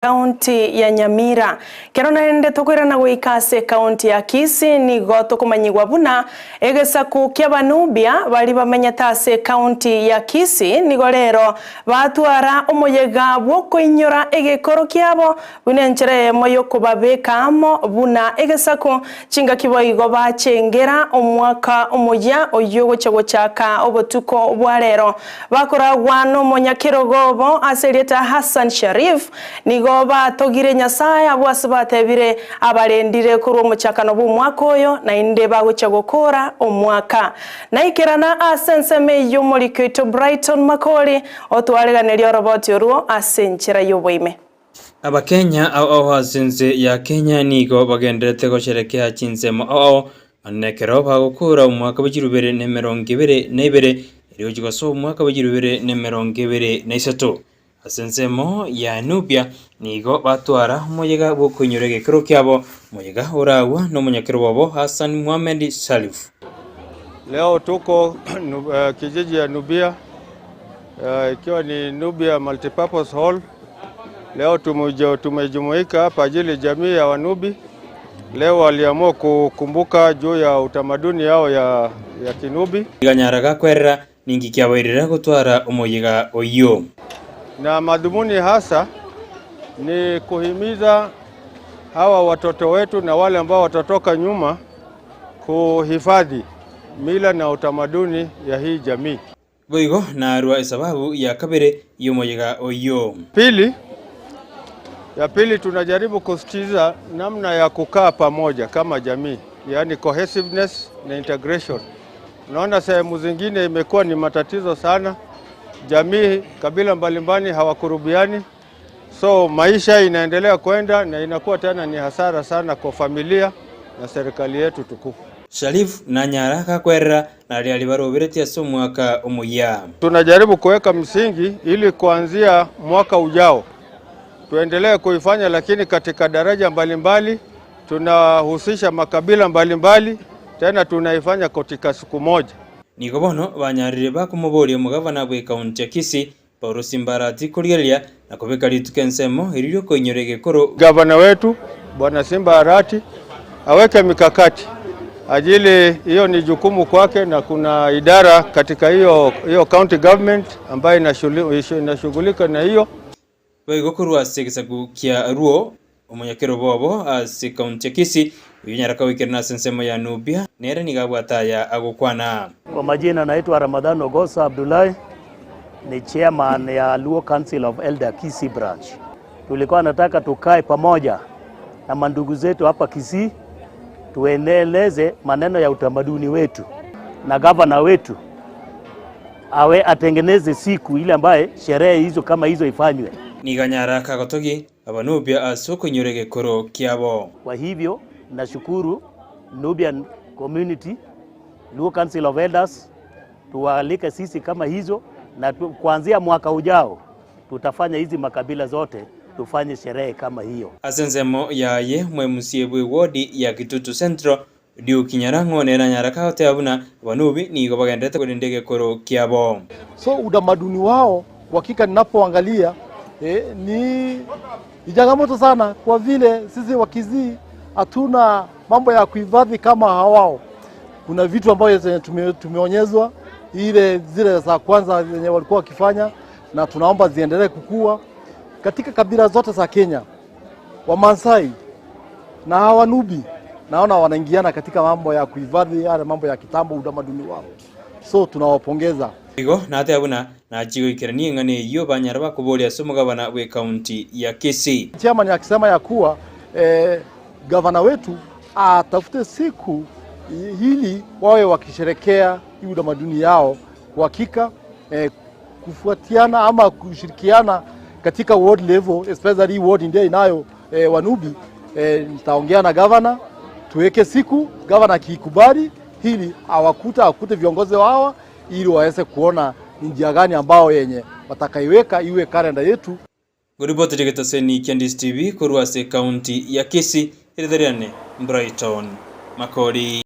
Kaunti ya Nyamira kero naende tokoirana goika ase kaunti ya Kisii nigo tokomanyigwa buna egesaku kia Abanubia bari bamenyete ase kaunti ya Kisii nigo rero batwara omoyega bw'okoinyora egekoro kiabo buna enchera eyemo y'okobabeka amo buna egesaku chingaki boigo bachengera omwaka omoyia oyio ogochia gochaka obotuko bwa rero bakoragwa nomonyakerogo obo ase erieta Hassan Sharif. Nigo batogire Nyasae abwo ase batebire abarendire korwa omochakano bw'omwaka oyo, naende bagochia gokoora omwaka. Naikerana ase ensemo eyio omoriki oito Brighton Makori otwareganerie oroboti orwo ase enchera y'oboime. Abakenya ao ao ase ense ya Kenya nigo bagendererete gosherekea chinsemo ao ao nonya nekero bagokoora omwaka bwe chilifu ibere na emerongo ebere na ibere erio gochia gosoa omwaka bwe chilifu ibere na emerongo ebere na isato. Ase ensemo ya Nubia nigo batwara omoyega bw'okoinyora egekero kiabo, omoyega oragwa nomonyakero obo Hassan Mohamed Sharif. Leo tuko kijiji ya Nubia ikiwa ni Nubia Multipurpose Hall. Leo tumejumuika hapa ajili jamii ya Wanubi. Leo waliamua kukumbuka juu ya utamaduni yao ya Kinubi. Iganyara gakwerera ninki kiabairire gotwara omoyega oyio. Na madhumuni hasa ni kuhimiza hawa watoto wetu na wale ambao watatoka nyuma kuhifadhi mila na utamaduni ya hii jamii. Boigo narua esababu ya kabere y'omoyega oyio. Pili, ya pili tunajaribu kusisitiza namna ya kukaa pamoja kama jamii, yaani cohesiveness na integration. Unaona sehemu zingine imekuwa ni matatizo sana, jamii kabila mbalimbali hawakurubiani, so maisha inaendelea kwenda na inakuwa tena ni hasara sana kwa familia na serikali yetu tukufu. Sharif nanyara gakwerera naria ribaroberetie ase omwaka omoyia. Tunajaribu kuweka msingi ili kuanzia mwaka ujao tuendelee kuifanya, lakini katika daraja mbalimbali tunahusisha makabila mbalimbali, tena tunaifanya katika siku moja. Nigo bono banyarire bakomoboria omogavana bwe ekaunti ya Kisii Paul Simba Arati korigereria na kobeka rituko ensemo erio riokoinyora egekoro. Gavana wetu Bwana Simba Arati aweke mikakati ajili hiyo ni jukumu kwake, na kuna idara katika hiyo hiyo county government ambayo inashughulika na hiyo. Boigo korwa ase egesaku kia Luo omonyakero bobo ase ekaunti ya Kisii oyo nyaraka goikerana ase ensemo ya Nubia nere nigo abwate aya agokwana. Kwa majina naitwa Ramadhan Ogosa Abdullahi, ni chairman ya Luo Council of Elder Kisii branch. Tulikuwa nataka tukae pamoja na mandugu zetu hapa Kisii tuendeleze maneno ya utamaduni wetu, na gavana wetu awe atengeneze siku ile ambaye sherehe hizo kama hizo ifanywe. Niga nyaraka gotogi Abanubia ase okoinyora egekoro kiabo. Kwa hivyo nashukuru Nubian Community, Luo Council of Elders, tuwaalike sisi kama hizo, na kuanzia mwaka ujao tutafanya hizi makabila zote tufanye sherehe kama hiyo. Ase ensemo yaye omwemusie bwe wodi ya Kitutu Central Duke Nyarango nere nyaraka goteba buna Abanubi nigo bagenderete korenda egekoro kiabo. So utamaduni wao kwa hakika ninapoangalia ni changamoto sana, kwa vile sisi Wakisii hatuna mambo ya kuhifadhi kama hawao. Kuna vitu ambavyo zenye tumeonyezwa ile zile za kwanza zenye walikuwa wakifanya, na tunaomba ziendelee kukua katika kabila zote za Kenya. Wamasai na Wanubi naona wanaingiana katika mambo ya kuhifadhi yale mambo ya kitambo, utamaduni wao, so tunawapongeza. Igo nateba buna nachigoikerania eng'ana eyio banyara bakoboria ase omogabana bwe ekaunti ya Kisii. Chairman akisema ya kuwa gavana wetu atafute siku hili wawe wakisherekea hii utamaduni yao kwa hakika, kufuatiana ama kushirikiana katika ward level, especially ward ndio inayo Wanubi. Nitaongea na gavana tuweke siku, gavana akiikubali hili awakuta akute viongozi hawa ili waweze kuona ni njia gani ambao yenye watakaiweka iwe kalenda yetu. Ngoriboti rigetaseni kia Ndisi TV korwa ase ekaunti ya Kisii, eritheriane Brighton Makori.